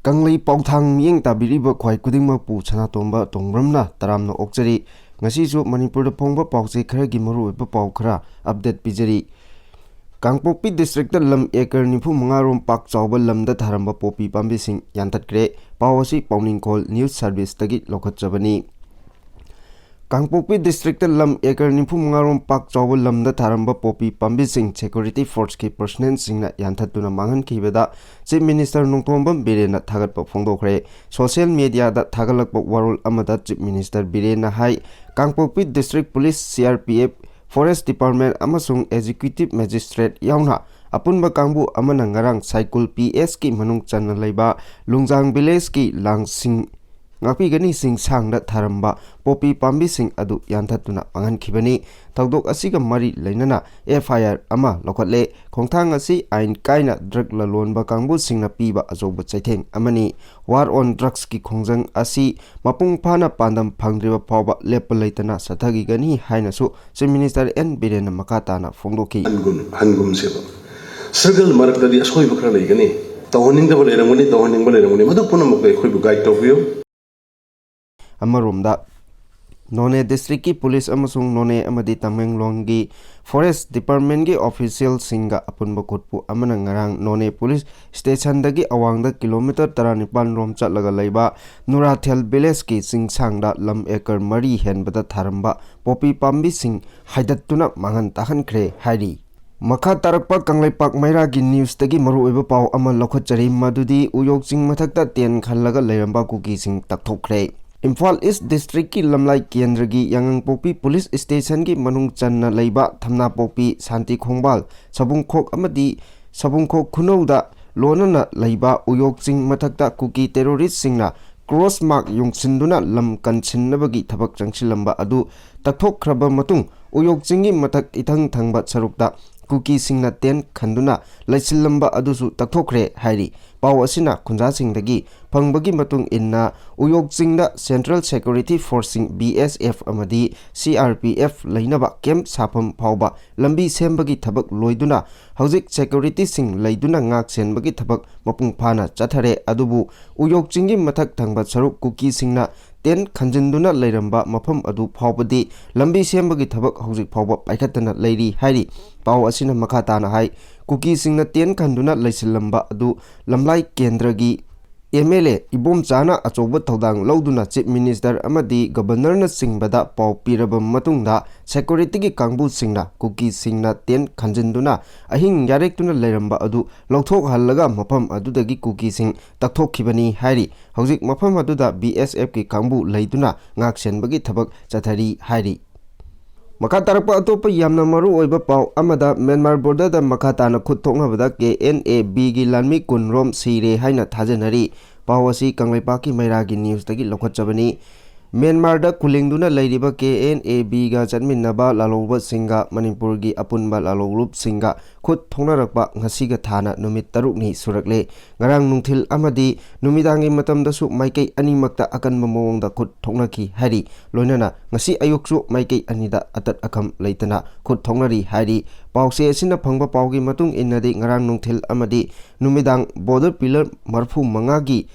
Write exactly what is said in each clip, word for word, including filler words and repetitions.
ꯀꯪꯂꯩ ꯄꯥꯎꯊꯥꯡ ꯃꯤꯠꯌꯦꯡ ꯇꯥꯕꯤꯔꯤꯕ ꯈ꯭ꯋꯥꯏ ꯈꯨꯗꯤꯡꯃꯛꯄꯨ ꯁꯅꯥꯇꯣꯝꯕ ꯇꯣꯡꯕ꯭ꯔꯝꯅ ꯇꯔꯥꯝꯅ ꯑꯣꯛꯆꯔꯤ꯫ ꯉꯁꯤꯁꯨ ꯃꯅꯤꯄꯨꯔꯗ ꯐꯣꯡꯕ ꯄꯥꯎꯆꯦ ꯈꯔꯒꯤ ꯃꯔꯨꯑꯣꯏꯕ ꯄꯥꯎ ꯈꯔ ꯑꯞꯗꯦꯠ ꯄꯤꯖꯔꯤ꯫ ꯀꯥꯡꯄꯣꯛꯄꯤ ꯗꯤꯁꯇ꯭ꯔꯤꯛꯇ ꯂꯝ ꯑꯦꯀꯔ ꯅꯤꯐꯨ ꯃꯉꯥ ꯔꯣꯝ ꯄꯥꯛ ꯆꯥꯎꯕ ꯂꯝꯗ ꯊꯥꯔꯝꯕ ꯄꯣꯄꯤ ꯄꯥꯝꯕꯤꯁꯤꯡ ꯌꯥꯟꯊꯠꯈ꯭ꯔꯦ꯫ ꯄꯥꯎ ꯑꯁꯤ ꯄꯥꯎꯅꯤꯡꯈꯣꯜ ꯅ꯭ꯌꯨꯁ ꯁꯔꯚꯤꯁꯇꯒꯤ ꯂꯧꯈꯠꯆꯕꯅꯤ꯫ ꯀꯥꯡꯄꯣꯛꯄꯤ ꯗꯤꯁꯇ꯭ꯔꯤꯛꯇ ꯂꯝ ꯑꯦꯀꯔ ꯅꯤꯐꯨ ꯃꯉꯥ ꯔꯣꯝ ꯄꯥꯛ ꯆꯥꯎꯕ ꯂꯝꯗ ꯊꯥꯔꯝꯕ ꯄꯣꯄꯤ ꯄꯥꯝꯕꯤꯁꯤꯡ ꯁꯦꯀ꯭ꯌꯨꯔꯤꯇꯤ ꯐꯣꯔꯁꯀꯤ ꯄꯔꯁꯅꯦꯜꯁꯤꯡꯅ ꯌꯥꯟꯊꯠꯇꯨꯅ ꯃꯥꯡꯍꯟꯈꯤꯕꯗ ꯆꯤꯐ ꯃꯤꯅꯤꯁꯇꯔ ꯅꯣꯡꯊꯣꯝꯕꯝ ꯕꯤꯔꯦꯟꯅ ꯊꯥꯒꯠꯄ ꯐꯣꯡꯗꯣꯛꯈ꯭ꯔꯦ꯫ ꯁꯣꯁꯤꯌꯦꯜ ꯃꯤꯗꯤꯌꯥꯗ ꯊꯥꯒꯠꯂꯛꯄ ꯋꯥꯔꯣꯜ ꯑꯃꯗ ꯆꯤꯐ ꯃꯤꯅꯤꯁꯇꯔ ꯕꯤꯔꯦꯟꯅ ꯍꯥꯏ, Kangpokpi district police, C R P F, forest department ꯑꯃꯁꯨꯡ ꯑꯦꯛꯖꯤꯀ꯭ꯌꯨꯇꯤꯚ ꯃꯦꯖꯤꯁꯇ꯭ꯔꯦꯠ ꯌꯥꯎꯅ ꯑꯄꯨꯟꯕ ꯀꯥꯡꯕꯨ ꯑꯃꯅ ꯉꯔꯥꯡ ꯁꯥꯏꯀꯨꯜ ꯄꯤ ꯑꯦꯁꯀꯤ ꯃꯅꯨꯡ ꯆꯟꯅ ꯂꯩꯕ ꯂꯨꯡꯖꯥꯡ ꯚꯤꯂꯦꯖꯀꯤ ꯂꯥꯡꯁꯤꯡ ꯉꯥꯛꯄꯤꯒꯅꯤ ꯆꯤꯡꯁꯥꯡꯗ ꯊꯥꯔꯝꯕ ꯄꯣꯄꯤ ꯄꯥꯝꯕꯤꯁꯤꯡ ꯑꯗꯨ ꯌꯥꯟꯊꯠꯇꯨꯅ ꯃꯥꯡꯍꯟꯈꯤꯕꯅꯤ꯫ ꯊꯧꯗꯣꯛ ꯑꯁꯤꯒ ꯃꯔꯤ ꯂꯩꯅꯅ ꯑꯦꯐ ꯑꯥꯏ ꯑꯥꯔ ꯑꯃ ꯂꯧꯈꯠꯂꯦ꯫ ꯈꯣꯡꯊꯥꯡ ꯑꯁꯤ ꯑꯥꯏꯟ ꯀꯥꯏꯅ ꯗ꯭ꯔꯒ ꯂꯂꯣꯟꯕ ꯀꯥꯡꯕꯨꯁꯤꯡꯅ ꯄꯤꯕ ꯑꯆꯧꯕ ꯆꯩꯊꯦꯡ ꯑꯃꯅꯤ꯫ ꯋꯥꯔ ꯑꯣꯟ ꯗ꯭ꯔꯒꯁꯀꯤ ꯈꯣꯡꯖꯪ ꯑꯁꯤ ꯃꯄꯨꯡ ꯐꯥꯅ ꯄꯥꯟꯗꯝ ꯐꯪꯗ꯭ꯔꯤꯕ ꯐꯥꯎꯕ ꯂꯦꯞꯄ ꯂꯩꯇꯅ ꯆꯠꯊꯈꯤꯒꯅꯤ ꯍꯥꯏꯅꯁꯨ ꯆꯤꯐ ꯃꯤꯅꯤꯁꯇꯔ ꯑꯦꯟ ꯕꯤꯔꯦꯟꯅ ꯃꯈꯥ ꯇꯥꯅ ꯐꯣꯡꯗꯣꯛꯈꯤ꯫ ꯍꯟꯒꯨꯝ-, ꯍꯟꯒꯨꯝꯁꯦꯕ꯫ ꯁ꯭ꯇ꯭ꯔꯒꯜ ꯃꯔꯛꯇꯗꯤ ꯑꯁꯣꯏꯕ ꯈꯔ ꯂꯩꯒꯅꯤ꯫ ꯇꯧꯍꯟꯅꯤꯡꯗꯕ ꯂꯩꯔꯝꯒꯅꯤ, ꯇꯧꯍꯟꯅꯤꯡꯕ ꯂꯩꯔꯝꯒꯅꯤ꯫ ꯃꯗꯨ ꯄꯨꯝꯅꯃꯛꯇ ꯑꯩꯈꯣꯏꯕꯨ ꯒꯥꯏꯗ ꯇꯧꯕꯤꯌꯨ꯫ ꯑꯃꯔꯣꯝꯗ, ꯅꯣꯅꯦ ꯗꯤꯁꯇ꯭ꯔꯤꯛꯀꯤ ꯄꯨꯂꯤꯁ ꯑꯃꯁꯨꯡ ꯅꯣꯅꯦ ꯑꯃꯗꯤ ꯇꯃꯦꯡꯂꯣꯡꯒꯤ ꯐꯣꯔꯦꯁ ꯗꯤꯄꯥꯔꯠꯃꯦꯟꯒꯤ ꯑꯣꯐꯤꯁꯤꯌꯦꯜꯁꯤꯡꯒ ꯑꯄꯨꯟꯕ ꯈꯨꯠꯄꯨ ꯑꯃꯅ ꯉꯔꯥꯡ ꯅꯣꯅꯦ ꯄꯨꯂꯤꯁ ꯁ꯭ꯇꯦꯁꯟꯗꯒꯤ ꯑꯋꯥꯡꯗ ꯀꯤꯂꯣꯃꯤꯇꯔ ꯇꯔꯥꯅꯤꯄꯥꯟ ꯔꯣꯝ ꯆꯠꯂꯒ ꯂꯩꯕ ꯅꯨꯔꯥꯊꯦꯜ ꯚꯤꯂꯦꯖꯀꯤ ꯆꯤꯡꯁꯥꯡꯗ ꯂꯝ ꯑꯦꯀꯔ ꯃꯔꯤ ꯍꯦꯟꯕꯗ ꯊꯥꯔꯝꯕ ꯄꯣꯄꯤ ꯄꯥꯝꯕꯤꯁꯤꯡ ꯍꯥꯏꯗꯠꯇꯨꯅ ꯃꯥꯡꯍꯟ ꯇꯥꯛꯍꯟꯈ꯭ꯔꯦ ꯍꯥꯏꯔꯤ꯫ ꯃꯈꯥ ꯇꯥꯔꯛꯄ ꯀꯪꯂꯩꯄꯥꯛ ꯃꯩꯔꯥꯒꯤ ꯅ꯭ꯌꯨꯁꯇꯒꯤ ꯃꯔꯨꯑꯣꯏꯕ ꯄꯥꯎ ꯑꯃ ꯂꯧꯈꯠꯆꯔꯤ, ꯃꯗꯨꯗꯤ ꯎꯌꯣꯛ ꯆꯤꯡ ꯃꯊꯛꯇ ꯇꯦꯟ ꯈꯜꯂꯒ ꯂꯩꯔꯝꯕ ꯀꯨꯀꯤꯁꯤꯡ ꯇꯛꯊꯣꯛꯈ꯭ꯔꯦ꯫ ꯏꯝꯐꯥꯜ ꯏꯁ ꯗꯤꯁꯇ꯭ꯔꯤꯛꯀꯤ ꯂꯝꯂꯥꯏ ꯀꯦꯟꯗ꯭ꯔꯒꯤ ꯌꯥꯉꯪꯄꯣꯛꯄꯤ ꯄꯨꯂꯤꯁ ꯁ꯭ꯇꯦꯁꯟꯒꯤ ꯃꯅꯨꯡ ꯆꯟꯅ ꯂꯩꯕ ꯊꯝꯅꯥꯄꯣꯛꯄꯤ, ꯁꯥꯟꯇꯤ ꯈꯣꯡꯕꯥꯜ, ꯁꯕꯨꯡꯈꯣꯛ ꯑꯃꯗꯤ ꯁꯕꯨꯡꯈꯣꯛ ꯈꯨꯅꯧꯗ ꯂꯣꯟꯅꯅ ꯂꯩꯕ ꯎꯌꯣꯛ ꯆꯤꯡ ꯃꯊꯛꯇ ꯀꯨꯀꯤ ꯇꯦꯔꯣꯔꯤꯁꯁꯤꯡꯅ ꯀ꯭ꯔꯣꯁ ꯃꯥꯔꯛ ꯌꯨꯡꯁꯤꯟꯗꯨꯅ ꯂꯝ ꯀꯟꯁꯤꯟꯅꯕꯒꯤ ꯊꯕꯛ ꯆꯪꯁꯤꯜꯂꯝꯕ ꯑꯗꯨ ꯇꯛꯊꯣꯛꯈ꯭ꯔꯕ ꯃꯇꯨꯡ ꯎꯌꯣꯛ ꯆꯤꯡꯒꯤ ꯃꯊꯛ ꯏꯊꯪ ꯊꯪꯕ ꯁꯔꯨꯛꯇ ꯀꯨꯀꯤꯁꯤꯡꯅ ꯇꯦꯟ ꯈꯟꯗꯨꯅ ꯂꯩꯁꯤꯜꯂꯝꯕ ꯑꯗꯨꯁꯨ ꯇꯛꯊꯣꯛꯈ꯭ꯔꯦ ꯍꯥꯏꯔꯤ꯫ ꯄꯥꯎ ꯑꯁꯤꯅ ꯈꯨꯟꯖꯥꯁꯤꯡꯗꯒꯤ ꯐꯪꯕꯒꯤ ꯃꯇꯨꯡ ꯏꯟꯅ, ꯎꯌꯣꯛ ꯆꯤꯡꯗ Central Security Forceꯁꯤꯡ, B S F ꯑꯃꯗꯤ C R P F ꯂꯩꯅꯕ ꯀꯦꯝꯞ ꯁꯥꯐꯝ ꯐꯥꯎꯕ ꯂꯝꯕꯤ ꯁꯦꯝꯕꯒꯤ ꯊꯕꯛ ꯂꯣꯏꯗꯨꯅ ꯍꯧꯖꯤꯛ ꯁꯦꯀ꯭ꯌꯨꯔꯤꯇꯤꯁꯤꯡ ꯂꯩꯗꯨꯅ ꯉꯥꯛ ꯁꯦꯟꯕꯒꯤ ꯊꯕꯛ ꯃꯄꯨꯡ ꯐꯥꯅ ꯆꯠꯊꯔꯦ꯫ ꯑꯗꯨꯕꯨ ꯎꯌꯣꯛ ꯆꯤꯡꯒꯤ ꯃꯊꯛ ꯊꯪꯕ ꯁꯔꯨꯛ ꯀꯨꯀꯤꯁꯤꯡꯅ ꯇꯦꯟ ꯈꯟꯖꯤꯟꯗꯨꯅ ꯂꯩꯔꯝꯕ ꯃꯐꯝ ꯑꯗꯨ ꯐꯥꯎꯕꯗꯤ ꯂꯝꯕꯤ ꯁꯦꯝꯕꯒꯤ ꯊꯕꯛ ꯍꯧꯖꯤꯛ ꯐꯥꯎꯕ ꯄꯥꯏꯈꯠꯇꯅ ꯂꯩꯔꯤ ꯍꯥꯏꯔꯤ꯫ ꯄꯥꯎ ꯑꯁꯤꯅ ꯃꯈꯥ ꯇꯥꯅ ꯍꯥꯏ, ꯀꯨꯀꯤꯁꯤꯡꯅ ꯇꯦꯟ ꯈꯟꯗꯨꯅ ꯂꯩꯁꯤꯜꯂꯝꯕ ꯑꯗꯨ ꯂꯝꯂꯥꯏ ꯀꯦꯟꯗ꯭ꯔꯒꯤ M L A ꯏꯕꯣꯝꯆꯥꯅ ꯑꯆꯧꯕ ꯊꯧꯗꯥꯡ ꯂꯧꯗꯨꯅ Chief Minister ꯑꯃꯗꯤ Governorꯅ ꯆꯤꯡꯕꯗ ꯄꯥꯎ ꯄꯤꯔꯕ ꯃꯇꯨꯡꯗ, ꯁꯦꯀ꯭ꯌꯨꯔꯤꯇꯤꯒꯤ ꯀꯥꯡꯕꯨꯁꯤꯡꯅ ꯀꯨꯀꯤꯁꯤꯡꯅ ꯇꯦꯟ ꯈꯟꯖꯤꯟꯗꯨꯅ ꯑꯍꯤꯡ ꯌꯥꯔꯦꯛꯇꯨꯅ ꯂꯩꯔꯝꯕ ꯑꯗꯨ ꯂꯧꯊꯣꯛꯍꯜꯂꯒ ꯃꯐꯝ ꯑꯗꯨꯗꯒꯤ ꯀꯨꯀꯤꯁꯤꯡ ꯇꯛꯊꯣꯛꯈꯤꯕꯅꯤ ꯍꯥꯏꯔꯤ꯫ ꯍꯧꯖꯤꯛ ꯃꯐꯝ ꯑꯗꯨꯗ B S Fꯀꯤ ꯀꯥꯡꯕꯨ ꯂꯩꯗꯨꯅ ꯉꯥꯛ ꯁꯦꯟꯕꯒꯤ ꯊꯕꯛ ꯆꯠꯊꯔꯤ ꯍꯥꯏꯔꯤ꯫ ꯃꯈꯥ ꯇꯥꯔꯛꯄ ꯑꯇꯣꯞꯄ ꯌꯥꯝꯅ ꯃꯔꯨ ꯑꯣꯏꯕ ꯄꯥꯎ ꯑꯃꯗ, ꯃ꯭ꯌꯥꯟꯃꯥꯔ ꯕꯣꯔꯗꯔꯗ ꯃꯈꯥ ꯇꯥꯅ ꯈꯨꯠ ꯊꯣꯛꯅꯕꯗ K N A Bꯒꯤ ꯂꯥꯟꯃꯤ ꯀꯨꯟꯔꯣꯝ ꯁꯤꯔꯦ ꯍꯥꯏꯅ ꯊꯥꯖꯅꯔꯤ꯫ ꯄꯥꯎ ꯑꯁꯤ ꯀꯪꯂꯩꯄꯥꯛꯀꯤ ꯃꯩꯔꯥꯒꯤ ꯅ꯭ꯌꯨꯁꯇꯒꯤ ꯂꯧꯈꯠꯆꯕꯅꯤ꯫ ꯃ꯭ꯌꯥꯟꯃꯥꯔꯗ ꯈꯨꯂꯤꯡꯗꯨꯅ ꯂꯩꯔꯤꯕ K N A Bꯒ ꯆꯠꯃꯤꯟꯅꯕ ꯂꯥꯜꯍꯧꯕꯁꯤꯡꯒ ꯃꯅꯤꯄꯨꯔꯒꯤ ꯑꯄꯨꯟꯕ ꯂꯥꯜꯍꯧꯂꯨꯞꯁꯤꯡꯒ ꯈꯨꯠ ꯊꯣꯛꯅꯔꯛꯄ ꯉꯁꯤꯒ ꯊꯥꯅ ꯅꯨꯃꯤꯠ ꯇꯔꯨꯛꯅꯤ ꯁꯨꯔꯛꯂꯦ꯫ ꯉꯔꯥꯡ ꯅꯨꯡꯊꯤꯜ ꯑꯃꯗꯤ ꯅꯨꯃꯤꯗꯥꯡꯒꯤ ꯃꯇꯝꯗꯁꯨ ꯃꯥꯏꯀꯩ ꯑꯅꯤꯃꯛꯇ ꯑꯀꯟꯕ ꯃꯑꯣꯡꯗ ꯈꯨꯠ ꯊꯣꯛꯅꯈꯤ ꯍꯥꯏꯔꯤ꯫ ꯂꯣꯏꯅꯅ ꯉꯁꯤ ꯑꯌꯨꯛꯁꯨ ꯃꯥꯏꯀꯩ ꯑꯅꯤꯗ ꯑꯇꯠ ꯑꯈꯝ ꯂꯩꯇꯅ ꯈꯨꯠ ꯊꯣꯛꯅꯔꯤ ꯍꯥꯏꯔꯤ꯫ ꯄꯥꯎꯆꯦ ꯑꯁꯤꯅ ꯐꯪꯕ ꯄꯥꯎꯒꯤ ꯃꯇꯨꯡ ꯏꯟꯅꯗꯤ, ꯉꯔꯥꯡ ꯅꯨꯡꯊꯤꯜ ꯑꯃꯗꯤ ꯅꯨꯃꯤꯗꯥꯡ ꯕꯣꯔꯗꯔ ꯄꯤꯂꯔ ꯃꯔꯤꯐꯨ ꯃꯉꯥꯒꯤ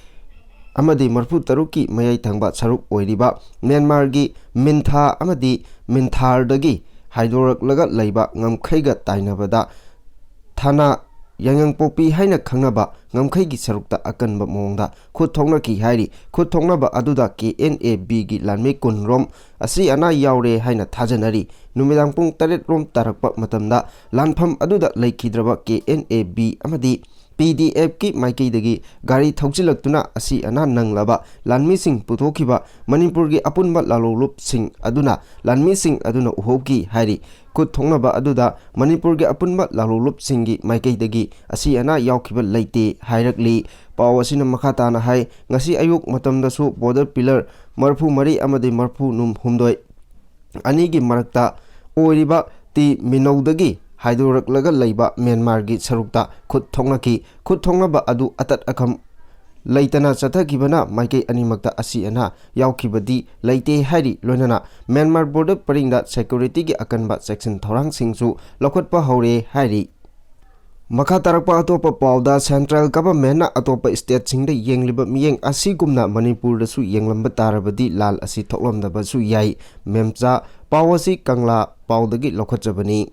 ꯑꯃꯗꯤ ꯃꯔꯤꯐꯨ ꯇꯔꯨꯛꯀꯤ ꯃꯌꯥꯏ ꯊꯪꯕ ꯁꯔꯨꯛ ꯑꯣꯏꯔꯤꯕ ꯃ꯭ꯌꯥꯟꯃꯥꯔꯒꯤ ꯃꯤꯟꯊꯥ ꯑꯃꯗꯤ ꯃꯤꯟꯊꯥꯔꯗꯒꯤ ꯍꯥꯏꯗꯣꯔꯛꯂꯒ ꯂꯩꯕ ꯉꯝꯈꯩꯒ ꯇꯥꯏꯅꯕꯗ, ꯊꯥꯅꯥ ꯌꯥꯏꯉꯪꯄꯣꯛꯄꯤ ꯍꯥꯏꯅ ꯈꯪꯅꯕ ꯉꯝꯈꯩꯒꯤ ꯁꯔꯨꯛꯇ ꯑꯀꯟꯕ ꯃꯑꯣꯡꯗ ꯈꯨꯠ ꯊꯣꯛꯅꯈꯤ ꯍꯥꯏꯔꯤ꯫ ꯈꯨꯠ ꯊꯣꯛꯅꯕ ꯑꯗꯨꯗ K N A Bꯒꯤ ꯂꯥꯟꯃꯤ ꯀꯨꯟꯔꯣꯝ ꯑꯁꯤ ꯑꯅꯥ ꯌꯥꯎꯔꯦ ꯍꯥꯏꯅ ꯊꯥꯖꯅꯔꯤ꯫ ꯅꯨꯃꯤꯗꯥꯡ ꯄꯨꯡ ꯇꯔꯦꯠ ꯔꯣꯝ ꯇꯥꯔꯛꯄ ꯃꯇꯝꯗ ꯂꯥꯟꯐꯝ ꯑꯗꯨꯗ ꯂꯩꯈꯤꯗ꯭ꯔꯕ K N A B ꯑꯃꯗꯤ P D Fꯀꯤ ꯃꯥꯏꯀꯩꯗꯒꯤ ꯒꯥꯔꯤ ꯊꯧꯆꯤꯜꯂꯛꯇꯨꯅ ꯑꯁꯤ ꯑꯅꯥ ꯅꯪꯂꯕ ꯂꯥꯟꯃꯤꯁꯤꯡ ꯄꯨꯊꯣꯛꯈꯤꯕ ꯃꯅꯤꯄꯨꯔꯒꯤ ꯑꯄꯨꯟꯕ ꯂꯥꯜꯍꯧꯂꯨꯞꯁꯤꯡ ꯑꯗꯨꯅ, ꯂꯥꯟꯃꯤꯁꯤꯡ ꯑꯗꯨꯅ ꯎꯍꯧꯈꯤ ꯍꯥꯏꯔꯤ꯫ ꯈꯨꯠ ꯊꯣꯛꯅꯕ ꯑꯗꯨꯗ ꯃꯅꯤꯄꯨꯔꯒꯤ ꯑꯄꯨꯟꯕ ꯂꯥꯜꯍꯧꯂꯨꯞꯁꯤꯡꯒꯤ ꯃꯥꯏꯀꯩꯗꯒꯤ ꯑꯁꯤ ꯑꯅꯥ ꯌꯥꯎꯈꯤꯕ ꯂꯩꯇꯦ ꯍꯥꯏꯔꯛꯂꯤ꯫ ꯄꯥꯎ ꯑꯁꯤꯅ ꯃꯈꯥ ꯇꯥꯅ ꯍꯥꯏ, ꯉꯁꯤ ꯑꯌꯨꯛ ꯃꯇꯝꯗꯁꯨ ꯕꯣꯔꯗꯔ ꯄꯤꯂꯔ ꯃꯔꯤꯐꯨ ꯃꯔꯤ ꯑꯃꯗꯤ ꯃꯔꯤꯐꯨ ꯍꯨꯝꯗꯣꯏ ꯑꯅꯤꯒꯤ ꯃꯔꯛꯇ ꯑꯣꯏꯔꯤꯕ ꯇꯤ ꯃꯤꯅꯧꯗꯒꯤ ꯍꯥꯏꯗꯣꯔꯛꯂꯒ ꯂꯩꯕ ꯃ꯭ꯌꯥꯟꯃꯥꯔꯒꯤ ꯁꯔꯨꯛꯇ ꯈꯨꯠ ꯊꯣꯛꯅꯈꯤ꯫ ꯈꯨꯠ ꯊꯣꯛꯅꯕ ꯑꯗꯨ ꯑꯇꯠ ꯑꯈꯝ ꯂꯩꯇꯅ ꯆꯠꯊꯈꯤꯕꯅ ꯃꯥꯏꯀꯩ ꯑꯅꯤꯃꯛꯇ ꯑꯁꯤ ꯑꯅꯥ ꯌꯥꯎꯈꯤꯕꯗꯤ ꯂꯩꯇꯦ ꯍꯥꯏꯔꯤ꯫ ꯂꯣꯏꯅꯅ ꯃ꯭ꯌꯥꯟꯃꯥꯔ border ꯄꯔꯤꯡꯗ security ꯒꯤ ꯑꯀꯟꯕ ꯆꯦꯛꯁꯤꯟ ꯊꯧꯔꯥꯡꯁꯤꯡꯁꯨ ꯂꯧꯈꯠꯄ ꯍꯧꯔꯦ ꯍꯥꯏꯔꯤ꯫ ꯃꯈꯥ ꯇꯥꯔꯛꯄ ꯑꯇꯣꯞꯄ ꯄꯥꯎꯗ, central government ꯅ ꯑꯇꯣꯞꯄ state ꯁꯤꯡꯗ ꯌꯦꯡꯂꯤꯕ ꯃꯤꯠꯌꯦꯡ ꯑꯁꯤꯒꯨꯝꯅ ꯃꯅꯤꯄꯨꯔꯗꯁꯨ ꯌꯦꯡꯂꯝꯕ ꯇꯥꯔꯕꯗꯤ ꯂꯥꯜ ꯑꯁꯤ ꯊꯣꯛꯂꯝꯗꯕꯁꯨ ꯌꯥꯏ꯫ ꯃꯦꯝꯆꯥ꯫ ꯄꯥꯎ ꯑꯁꯤ ꯀꯪꯂꯥ ꯄꯥꯎꯗꯒꯤ ꯂꯧꯈꯠꯆꯕꯅꯤ꯫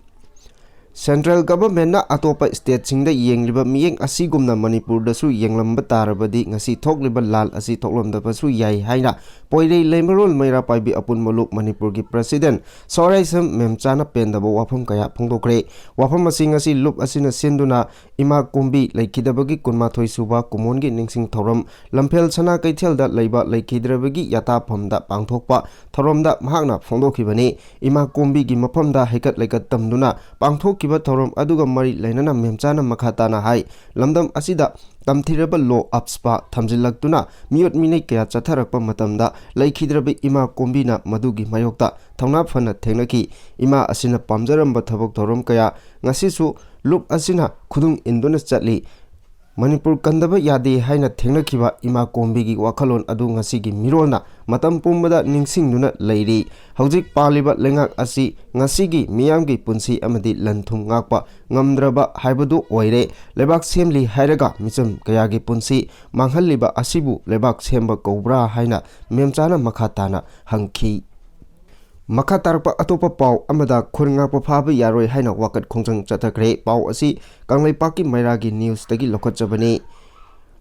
Central government ꯅ ꯑꯇꯣꯞꯄ state ꯁꯤꯡꯗ ꯌꯦꯡꯂꯤꯕ ꯃꯤꯠꯌꯦꯡ ꯑꯁꯤꯒꯨꯝꯅ ꯃꯅꯤꯄꯨꯔꯗꯁꯨ ꯌꯦꯡꯂꯝꯕ ꯇꯥꯔꯕꯗꯤ ꯉꯁꯤ ꯊꯣꯛꯂꯤꯕ ꯂꯥꯜ ꯑꯁꯤ ꯊꯣꯛꯂꯝꯗꯕꯁꯨ ꯌꯥꯏ ꯍꯥꯏꯅ ꯄꯣꯏꯔꯩ ꯂꯩꯃꯔꯣꯜ ꯃꯩꯔꯥ ꯄꯥꯏꯕꯤ ꯑꯄꯨꯟꯕ ꯂꯨꯞ ꯃꯅꯤꯄꯨꯔꯒꯤ president ꯁꯣꯔꯥꯏꯁꯝ ꯃꯦꯝꯆꯥꯅ ꯄꯦꯟꯗꯕ ꯋꯥꯐꯝ ꯀꯌꯥ ꯐꯣꯡꯗꯣꯛꯈ꯭ꯔꯦ꯫ ꯋꯥꯐꯝ ꯑꯁꯤ ꯉꯁꯤ ꯂꯨꯞ ꯑꯁꯤꯅ ꯁꯤꯟꯗꯨꯅ ꯏꯃꯥ ꯀꯣꯝꯕꯤ ꯂꯩꯈꯤꯗꯕꯒꯤ ꯀꯨꯟꯃꯥꯊꯣꯏ ꯁꯨꯕ ꯀꯨꯝꯑꯣꯟꯒꯤ ꯅꯤꯡꯁꯤꯡ ꯊꯧꯔꯝ ꯂꯝꯐꯦꯜ ꯁꯅꯥ ꯀꯩꯊꯦꯜꯗ ꯂꯩꯕ ꯂꯩꯈꯤꯗ꯭ꯔꯕꯒꯤ ꯌꯥꯇꯥꯐꯝꯗ ꯄꯥꯡꯊꯣꯛꯄ ꯊꯧꯔꯝꯗ ꯃꯍꯥꯛꯅ ꯐꯣꯡꯗꯣꯛꯈꯤꯕꯅꯤ꯫ ꯏꯃꯥ ꯀꯣꯝꯕꯤꯒꯤ ꯃꯐꯝꯗ ꯍꯩꯀꯠ ꯂꯩꯀꯠ ꯇꯝꯗꯨꯅ ꯄꯥꯡꯊꯣꯛꯈꯤꯕ ꯊꯧꯔꯝ ꯑꯗꯨꯒ ꯃꯔꯤ ꯂꯩꯅꯅ ꯃꯦꯝꯆꯥꯅ ꯃꯈꯥ ꯇꯥꯅ ꯍꯥꯏ, ꯂꯝꯗꯝ ꯑꯁꯤꯗ ꯇꯝꯊꯤꯔꯕ law ꯑꯞꯁꯄꯥ ꯊꯝꯖꯤꯜꯂꯛꯇꯨꯅ ꯃꯤꯑꯣꯠ ꯃꯤꯅꯩ ꯀꯌꯥ ꯆꯠꯊꯔꯛꯄ ꯃꯇꯝꯗ ꯂꯩꯈꯤꯗ꯭ꯔꯕ ꯏꯃꯥ ꯀꯣꯝꯕꯤꯅ ꯃꯗꯨꯒꯤ ꯃꯥꯌꯣꯛꯇ ꯊꯧꯅꯥ ꯐꯅ ꯊꯦꯡꯅꯈꯤ꯫ ꯏꯃꯥ ꯑꯁꯤꯅ ꯄꯥꯝꯖꯔꯝꯕ ꯊꯕꯛ ꯊꯧꯔꯝ ꯀꯌꯥ ꯉꯁꯤꯁꯨ ꯂꯨꯞ ꯑꯁꯤꯅ ꯈꯨꯗꯨꯡ ꯏꯟꯗꯨꯅ ꯆꯠꯂꯤ꯫ ꯃꯅꯤꯄꯨꯔ ꯀꯟꯗꯕ ꯌꯥꯗꯦ ꯍꯥꯏꯅ ꯊꯦꯡꯅꯈꯤꯕ ꯏꯃꯥ ꯀꯣꯝꯕꯤꯒꯤ ꯋꯥꯈꯜꯂꯣꯟ ꯑꯗꯨ ꯉꯁꯤꯒꯤ ꯃꯤꯔꯣꯜꯅ ꯃꯇꯝ ꯄꯨꯝꯕꯗ ꯅꯤꯡꯁꯤꯡꯗꯨꯅ ꯂꯩꯔꯤ꯫ ꯍꯧꯖꯤꯛ ꯄꯥꯜꯂꯤꯕ ꯂꯩꯉꯥꯛ ꯑꯁꯤ ꯉꯁꯤꯒꯤ ꯃꯤꯌꯥꯝꯒꯤ ꯄꯨꯟꯁꯤ ꯑꯃꯗꯤ ꯂꯟ ꯊꯨꯝ ꯉꯥꯛꯄ ꯉꯝꯗ꯭ꯔꯕ ꯍꯥꯏꯕꯗꯨ ꯑꯣꯏꯔꯦ꯫ ꯂꯩꯕꯥꯛ ꯁꯦꯝꯂꯤ ꯍꯥꯏꯔꯒ ꯃꯤꯆꯝ ꯀꯌꯥꯒꯤ ꯄꯨꯟꯁꯤ ꯃꯥꯡꯍꯜꯂꯤꯕ ꯑꯁꯤꯕꯨ ꯂꯩꯕꯥꯛ ꯁꯦꯝꯕ ꯀꯧꯕ꯭ꯔꯥ ꯍꯥꯏꯅ ꯃꯦꯝꯆꯥꯅ ꯃꯈꯥ ꯇꯥꯅ ꯍꯪꯈꯤ꯫ ꯃꯈꯥ ꯇꯥꯔꯛꯄ ꯑꯇꯣꯞꯄ ꯄꯥꯎ ꯑꯃꯗ, ꯈꯨꯟ ꯉꯥꯛꯄ ꯐꯥꯕ ꯌꯥꯔꯣꯏ ꯍꯥꯏꯅ ꯋꯥꯀꯠ ꯈꯣꯡꯖꯪ ꯆꯠꯊꯈ꯭ꯔꯦ꯫ ꯄꯥꯎ ꯑꯁꯤ ꯀꯪꯂꯩꯄꯥꯛꯀꯤ ꯃꯩꯔꯥꯒꯤ news ꯇꯒꯤ ꯂꯧꯈꯠꯆꯕꯅꯤ꯫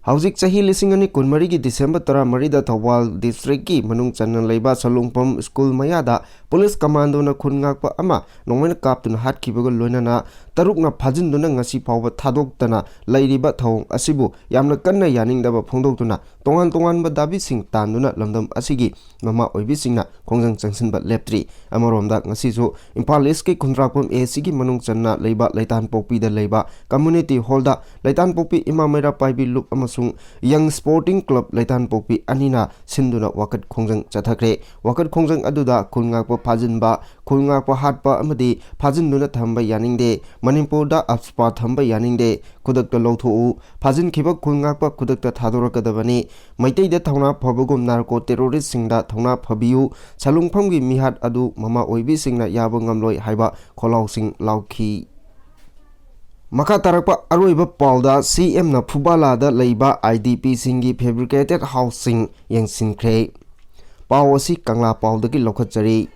ꯍꯧꯖꯤꯛ ꯆꯍꯤ ꯂꯤꯁꯤꯡ ꯑꯅꯤ ꯀꯨꯟꯃꯔꯤꯒꯤ December ꯇꯔꯥꯃꯔꯤꯗ ꯊꯧꯕꯥꯜ district ꯀꯤ ꯃꯅꯨꯡ ꯆꯟꯅ ꯂꯩꯕ ꯁꯂꯨꯡꯐꯝ school ꯃꯌꯥꯗ police commando ꯅ ꯈꯨꯟ ꯉꯥꯛꯄ ꯑꯃ ꯅꯣꯡꯃꯩꯅ ꯀꯥꯞꯇꯨꯅ ꯍꯥꯠꯈꯤꯕꯒ ꯂꯣꯏꯅꯅ ꯇꯔꯨꯛꯅ ꯐꯥꯖꯤꯟꯗꯨꯅ ꯉꯁꯤ ꯐꯥꯎꯕ ꯊꯥꯗꯣꯛꯇꯅ ꯂꯩꯔꯤꯕ ꯊꯧꯑꯣꯡ ꯑꯁꯤꯕꯨ ꯌꯥꯝꯅ ꯀꯟꯅ ꯌꯥꯅꯤꯡꯗꯕ ꯐꯣꯡꯗꯣꯛꯇꯨꯅ ꯇꯣꯉꯥꯟ ꯇꯣꯉꯥꯟꯕ ꯗꯥꯕꯤꯁꯤꯡ ꯇꯥꯟꯗꯨꯅ ꯂꯝꯗꯝ ꯑꯁꯤꯒꯤ ꯃꯃꯥ ꯑꯣꯏꯕꯤꯁꯤꯡꯅ ꯈꯣꯡꯖꯪ ꯆꯪꯁꯤꯟꯕ ꯂꯦꯞꯇ꯭ꯔꯤ꯫ ꯑꯃꯔꯣꯝꯗ ꯉꯁꯤꯁꯨ ꯏꯝꯐꯥꯜ East ꯀꯤ ꯈꯨꯟꯗ꯭ꯔꯥꯛꯄꯝ A C ꯒꯤ ꯃꯅꯨꯡ ꯆꯟꯅ ꯂꯩꯕ ꯂꯩꯇꯥꯟꯄꯣꯛꯄꯤꯗ ꯂꯩꯕ community hall ꯗ ꯂꯩꯇꯥꯟꯄꯣꯛꯄꯤ ꯏꯃꯥ ꯃꯩꯔꯥ ꯄꯥꯏꯕꯤ ꯂꯨꯞ ꯑꯃꯁꯨꯡ ꯑꯃꯁꯨꯡ ꯌꯪ ꯁ꯭ꯄꯣꯔꯇꯤꯡ ꯀ꯭ꯂꯕ ꯂꯩꯇꯥꯟꯄꯣꯛꯄꯤ ꯑꯅꯤꯅ ꯁꯤꯟꯗꯨꯅ ꯋꯥꯀꯠ ꯈꯣꯡꯖꯪ ꯆꯠꯊꯈ꯭ꯔꯦ꯫ ꯋꯥꯀꯠ ꯈꯣꯡꯖꯪ ꯑꯗꯨꯗ ꯈꯨꯜ ꯉꯥꯛꯄ ꯐꯥꯖꯤꯟꯕ, ꯈꯨꯜ ꯉꯥꯛꯄ ꯍꯥꯠꯄ ꯑꯃꯗꯤ ꯐꯥꯖꯤꯟꯗꯨꯅ ꯊꯝꯕ ꯌꯥꯅꯤꯡꯗꯦ, ꯃꯅꯤꯄꯨꯔꯗ ꯑꯐꯁ꯭ꯄꯥ ꯊꯝꯕ ꯌꯥꯅꯤꯡꯗꯦ, ꯈꯨꯗꯛꯇ ꯂꯧꯊꯣꯛꯎ, ꯐꯥꯖꯤꯟꯈꯤꯕ ꯈꯨꯜ ꯉꯥꯛꯄ ꯈꯨꯗꯛꯇ ꯊꯥꯗꯣꯔꯛꯀꯗꯕꯅꯤ, ꯃꯩꯇꯩꯗ ꯊꯧꯅꯥ ꯐꯕꯒꯨꯝ ꯅꯥꯔꯀꯣ ꯇꯦꯔꯣꯔꯤꯁ꯭ꯠꯁꯤꯡꯗ ꯊꯧꯅꯥ ꯐꯕꯤꯌꯨ, ꯁꯂꯨꯡꯐꯝꯒꯤ ꯃꯤꯍꯥꯠ ꯑꯗꯨ ꯃꯃꯥ ꯑꯣꯏꯕꯤꯁꯤꯡꯅ ꯌꯥꯕ ꯉꯝꯂꯣꯏ ꯍꯥꯏꯕ ꯈꯣꯜꯂꯥꯎꯁꯤꯡ ꯂꯥꯎꯈꯤ꯫ ꯃꯈꯥ ꯇꯥꯔꯛꯄ ꯑꯔꯣꯏꯕ ꯄꯥꯎꯗ, ꯁꯤ ꯑꯦꯝꯅ ꯐꯨꯕꯥꯂꯥꯗ ꯂꯩꯕ ꯑꯥꯏ ꯗꯤ ꯄꯤꯁꯤꯡꯒꯤ ꯐꯦꯕ꯭ꯔꯤꯀꯦꯇꯦꯗ ꯍꯥꯎꯁꯁꯤꯡ ꯌꯦꯡꯁꯤꯟꯈ꯭ꯔꯦ꯫ ꯄꯥꯎ ꯑꯁꯤ ꯀꯪꯂꯥ ꯄꯥꯎꯗꯒꯤ ꯂꯧꯈꯠꯆꯔꯤ꯫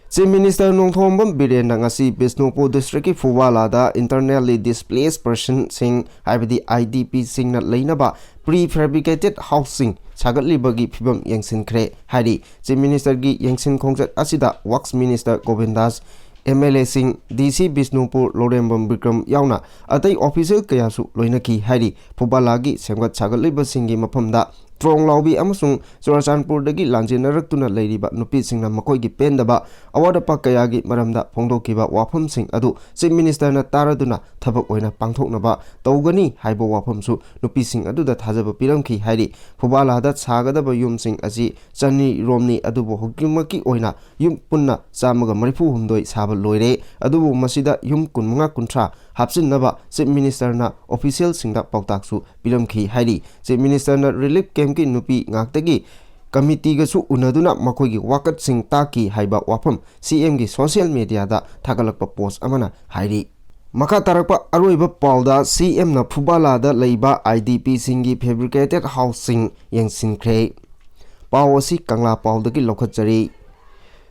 ꯆꯤꯐ ꯃꯤꯅꯤꯁꯇꯔ ꯅꯣꯡꯊꯣꯝꯕꯝ ꯕꯤꯔꯦꯟꯅ ꯉꯁꯤ ꯕꯤꯁꯅꯨꯄꯨꯔ ꯗꯤꯁꯇ꯭ꯔꯤꯛꯀꯤ ꯐꯨꯕꯥꯂꯥꯗ ꯏꯟꯇꯔꯅꯦꯜꯂꯤ ꯗꯤꯁꯄ꯭ꯂꯦꯁ ꯄꯔꯁꯟꯁꯤꯡ, ꯍꯥꯏꯕꯗꯤ ꯑꯥꯏ ꯗꯤ ꯄꯤꯁꯤꯡꯅ ꯂꯩꯅꯕ ꯄ꯭ꯔꯤ ꯐꯦꯕ꯭ꯔꯤꯀꯦꯇꯦꯗ ꯍꯥꯎꯁꯁꯤꯡ ꯁꯥꯒꯠꯂꯤꯕꯒꯤ ꯐꯤꯕꯝ ꯌꯦꯡꯁꯤꯟꯈ꯭ꯔꯦ ꯍꯥꯏꯔꯤ꯫ ꯆꯤꯐ ꯃꯤꯅꯤꯁꯇꯔꯒꯤ ꯌꯦꯡꯁꯤꯟ ꯈꯣꯡꯆꯠ ꯑꯁꯤꯗ ꯋꯥꯔꯛꯁ ꯃꯤꯅꯤꯁꯇꯔ ꯒꯣꯕꯤꯟꯗꯥꯁ, ꯑꯦꯝ ꯑꯦꯜ ꯑꯦꯁꯤꯡ, ꯗꯤ ꯁꯤ ꯕꯤꯁꯅꯨꯄꯨꯔ ꯂꯧꯔꯦꯝꯕꯝ ꯕꯤꯀ꯭ꯔꯝ ꯌꯥꯎꯅ ꯑꯇꯩ ꯑꯣꯐꯤꯁꯤꯌꯦꯜ ꯀꯌꯥꯁꯨ ꯂꯣꯏꯅꯈꯤ ꯍꯥꯏꯔꯤ꯫ ꯐꯨꯕꯥꯂꯥꯒꯤ ꯁꯦꯝꯒꯠ ꯁꯥꯒꯠꯂꯤꯕꯁꯤꯡꯒꯤ ꯃꯐꯝꯗ ꯇ꯭ꯔꯣꯡꯂꯥꯎꯕꯤ ꯑꯃꯁꯨꯡ ꯆꯨꯔꯆꯥꯟꯄꯨꯔꯗꯒꯤ ꯂꯥꯟꯖꯦꯟꯅꯔꯛꯇꯨꯅ ꯂꯩꯔꯤꯕ ꯅꯨꯄꯤꯁꯤꯡꯅ ꯃꯈꯣꯏꯒꯤ ꯄꯦꯟꯗꯕ ꯑꯋꯥꯠ ꯑꯄꯥ ꯀꯌꯥꯒꯤ ꯃꯔꯝꯗ ꯐꯣꯡꯗꯣꯛꯈꯤꯕ ꯋꯥꯐꯝꯁꯤꯡ ꯑꯗꯨ ꯆꯤꯐ ꯃꯤꯅꯤꯁꯇꯔꯅ ꯇꯥꯔꯗꯨꯅ ꯊꯕꯛ ꯑꯣꯏꯅ ꯄꯥꯡꯊꯣꯛꯅꯕ ꯇꯧꯒꯅꯤ ꯍꯥꯏꯕ ꯋꯥꯐꯝꯁꯨ ꯅꯨꯄꯤꯁꯤꯡ ꯑꯗꯨꯗ ꯊꯥꯖꯕ ꯄꯤꯔꯝꯈꯤ ꯍꯥꯏꯔꯤ꯫ ꯐꯨꯕꯥꯂꯥꯗ ꯁꯥꯒꯗꯕ ꯌꯨꯝꯁꯤꯡ ꯑꯁꯤ ꯆꯅꯤ ꯔꯣꯝꯅꯤ, ꯑꯗꯨꯕꯨ ꯍꯧꯖꯤꯛꯃꯛꯀꯤ ꯑꯣꯏꯅ ꯌꯨꯝ ꯄꯨꯟꯅ ꯆꯥꯝꯃꯒ ꯃꯔꯤꯐꯨ ꯍꯨꯝꯗꯣꯏ ꯁꯥꯕ ꯂꯣꯏꯔꯦ, ꯑꯗꯨꯕꯨ ꯃꯁꯤꯗ ꯌꯨꯝ ꯀꯨꯟꯃꯉꯥ ꯀꯨꯟꯊ꯭ꯔꯥ ꯍꯥꯞꯆꯤꯟꯅꯕ ꯆꯤꯐ ꯃꯤꯅꯤꯁꯇꯔꯅ ꯑꯣꯐꯤꯁꯤꯌꯦꯜꯁꯤꯡꯗ ꯄꯥꯎꯇꯥꯛꯁꯨ ꯄꯤꯔꯝꯈꯤ ꯍꯥꯏꯔꯤ꯫ ꯆꯤꯐ ꯃꯤꯅꯤꯁꯇꯔꯅ ꯔꯤꯂꯤꯐ ꯀꯦꯝꯞꯀꯤ ꯅꯨꯄꯤ ꯉꯥꯛꯇꯒꯤ ꯀꯃꯤꯇꯤꯒꯁꯨ ꯎꯅꯗꯨꯅ ꯃꯈꯣꯏꯒꯤ ꯋꯥꯀꯠꯁꯤꯡ ꯇꯥꯛꯈꯤ ꯍꯥꯏꯕ ꯋꯥꯐꯝ ꯁꯤ ꯑꯦꯝꯒꯤ ꯁꯣꯁꯤꯌꯦꯜ ꯃꯤꯗꯤꯌꯥꯗ ꯊꯥꯒꯠꯂꯛꯄ ꯄꯣꯁ ꯑꯃꯅ ꯍꯥꯏꯔꯤ꯫ ꯃꯈꯥ ꯇꯥꯔꯛꯄ ꯑꯔꯣꯏꯕ ꯄꯥꯎꯗ, ꯁꯤ ꯑꯦꯝꯅ ꯐꯨꯕꯥꯂꯥꯗ ꯂꯩꯕ ꯑꯥꯏ ꯗꯤ ꯄꯤꯁꯤꯡꯒꯤ ꯐꯦꯕ꯭ꯔꯤꯀꯦꯇꯦꯗ ꯍꯥꯎꯁꯁꯤꯡ ꯌꯦꯡꯁꯤꯟꯈ꯭ꯔꯦ꯫ ꯄꯥꯎ ꯑꯁꯤ ꯀꯪꯂꯥ ꯄꯥꯎꯗꯒꯤ ꯂꯧꯈꯠꯆꯔꯤ꯫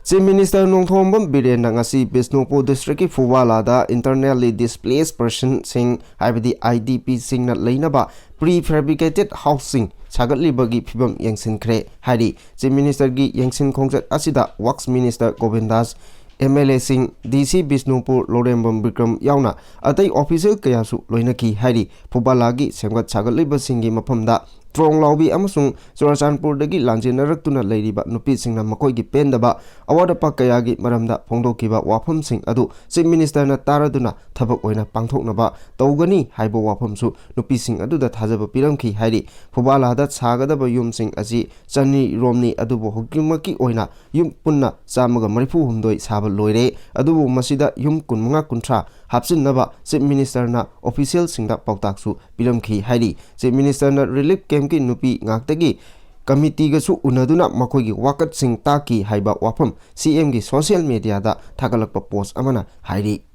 ꯆꯤꯐ ꯃꯤꯅꯤꯁꯇꯔ ꯅꯣꯡꯊꯣꯝꯕꯝ ꯕꯤꯔꯦꯟꯅ ꯉꯁꯤ ꯕꯤꯁꯅꯨꯄꯨꯔ ꯗꯤꯁꯇ꯭ꯔꯤꯛꯀꯤ ꯐꯨꯕꯥꯂꯥꯗ ꯏꯟꯇꯔꯅꯦꯜꯂꯤ ꯗꯤꯁꯄ꯭ꯂꯦꯁ ꯄꯔꯁꯟꯁꯤꯡ, ꯍꯥꯏꯕꯗꯤ ꯑꯥꯏ ꯗꯤ ꯄꯤꯁꯤꯡꯅ ꯂꯩꯅꯕ ꯄ꯭ꯔꯤ ꯐꯦꯕ꯭ꯔꯤꯀꯦꯇꯦꯗ ꯍꯥꯎꯁꯁꯤꯡ ꯁꯥꯒꯠꯂꯤꯕꯒꯤ ꯐꯤꯕꯝ ꯌꯦꯡꯁꯤꯟꯈ꯭ꯔꯦ ꯍꯥꯏꯔꯤ꯫ ꯆꯤꯐ ꯃꯤꯅꯤꯁꯇꯔꯒꯤ ꯌꯦꯡꯁꯤꯟ ꯈꯣꯡꯆꯠ ꯑꯁꯤꯗ ꯋꯥꯔꯛꯁ ꯃꯤꯅꯤꯁꯇꯔ ꯒꯣꯕꯤꯟꯗꯥꯁ, ꯑꯦꯝ ꯑꯦꯜ ꯑꯦꯁꯤꯡ, ꯗꯤ ꯁꯤ ꯕꯤꯁꯅꯨꯄꯨꯔ ꯂꯧꯔꯦꯝꯕꯝ ꯕꯤꯀ꯭ꯔꯝ ꯌꯥꯎꯅ ꯑꯇꯩ ꯑꯣꯐꯤꯁꯤꯌꯦꯜ ꯀꯌꯥꯁꯨ ꯂꯣꯏꯅꯈꯤ ꯍꯥꯏꯔꯤ꯫ ꯐꯨꯕꯥꯂꯥꯒꯤ ꯁꯦꯝꯒꯠ ꯁꯥꯒꯠꯂꯤꯕꯁꯤꯡꯒꯤ ꯃꯐꯝꯗ ꯇ꯭ꯔꯣꯡꯂꯥꯎꯕꯤ ꯑꯃꯁꯨꯡ ꯆꯨꯔꯆꯥꯟꯄꯨꯔꯗꯒꯤ ꯂꯥꯟꯖꯦꯟꯅꯔꯛꯇꯨꯅ ꯂꯩꯔꯤꯕ ꯅꯨꯄꯤꯁꯤꯡꯅ ꯃꯈꯣꯏꯒꯤ ꯄꯦꯟꯗꯕ ꯑꯋꯥꯠ ꯑꯄꯥ ꯀꯌꯥꯒꯤ ꯃꯔꯝꯗ ꯐꯣꯡꯗꯣꯛꯈꯤꯕ ꯋꯥꯐꯝꯁꯤꯡ ꯑꯗꯨ ꯆꯤꯐ ꯃꯤꯅꯤꯁꯇꯔꯅ ꯇꯥꯔꯗꯨꯅ ꯊꯕꯛ ꯑꯣꯏꯅ ꯄꯥꯡꯊꯣꯛꯅꯕ ꯇꯧꯒꯅꯤ ꯍꯥꯏꯕ ꯋꯥꯐꯝꯁꯨ ꯅꯨꯄꯤꯁꯤꯡ ꯑꯗꯨꯗ ꯊꯥꯖꯕ ꯄꯤꯔꯝꯈꯤ ꯍꯥꯏꯔꯤ꯫ ꯐꯨꯕꯥꯂꯥꯗ ꯁꯥꯒꯗꯕ ꯌꯨꯝꯁꯤꯡ ꯑꯁꯤ ꯆꯅꯤ ꯔꯣꯝꯅꯤ, ꯑꯗꯨꯕꯨ ꯍꯧꯖꯤꯛꯃꯛꯀꯤ ꯑꯣꯏꯅ ꯌꯨꯝ ꯄꯨꯟꯅ ꯆꯥꯝꯃꯒ ꯃꯔꯤꯐꯨ ꯍꯨꯝꯗꯣꯏ ꯁꯥꯕ ꯂꯣꯏꯔꯦ, ꯑꯗꯨꯕꯨ ꯃꯁꯤꯗ ꯌꯨꯝ ꯀꯨꯟꯃꯉꯥ ꯀꯨꯟꯊ꯭ꯔꯥ ꯍꯥꯞꯆꯤꯟꯅꯕ ꯆꯤꯐ ꯃꯤꯅꯤꯁꯇꯔꯅ ꯑꯣꯐꯤꯁꯤꯌꯦꯜꯁꯤꯡꯗ ꯄꯥꯎꯇꯥꯛꯁꯨ ꯄꯤꯔꯝꯈꯤ ꯍꯥꯏꯔꯤ꯫ ꯆꯤꯐ ꯃꯤꯅꯤꯁꯇꯔꯅ ꯔꯤꯂꯤꯐ ꯀꯦꯝꯞꯀꯤ ꯅꯨꯄꯤ ꯉꯥꯛꯇꯒꯤ ꯀꯃꯤꯇꯤꯒꯁꯨ ꯎꯅꯗꯨꯅ ꯃꯈꯣꯏꯒꯤ ꯋꯥꯀꯠꯁꯤꯡ ꯇꯥꯛꯈꯤ ꯍꯥꯏꯕ ꯋꯥꯐꯝ ꯁꯤ ꯑꯦꯝꯒꯤ ꯁꯣꯁꯤꯌꯦꯜ ꯃꯦꯗꯤꯌꯥꯗ ꯊꯥꯒꯠꯂꯛꯄ ꯄꯣꯁ ꯑꯃꯅ ꯍꯥꯏꯔꯤ꯫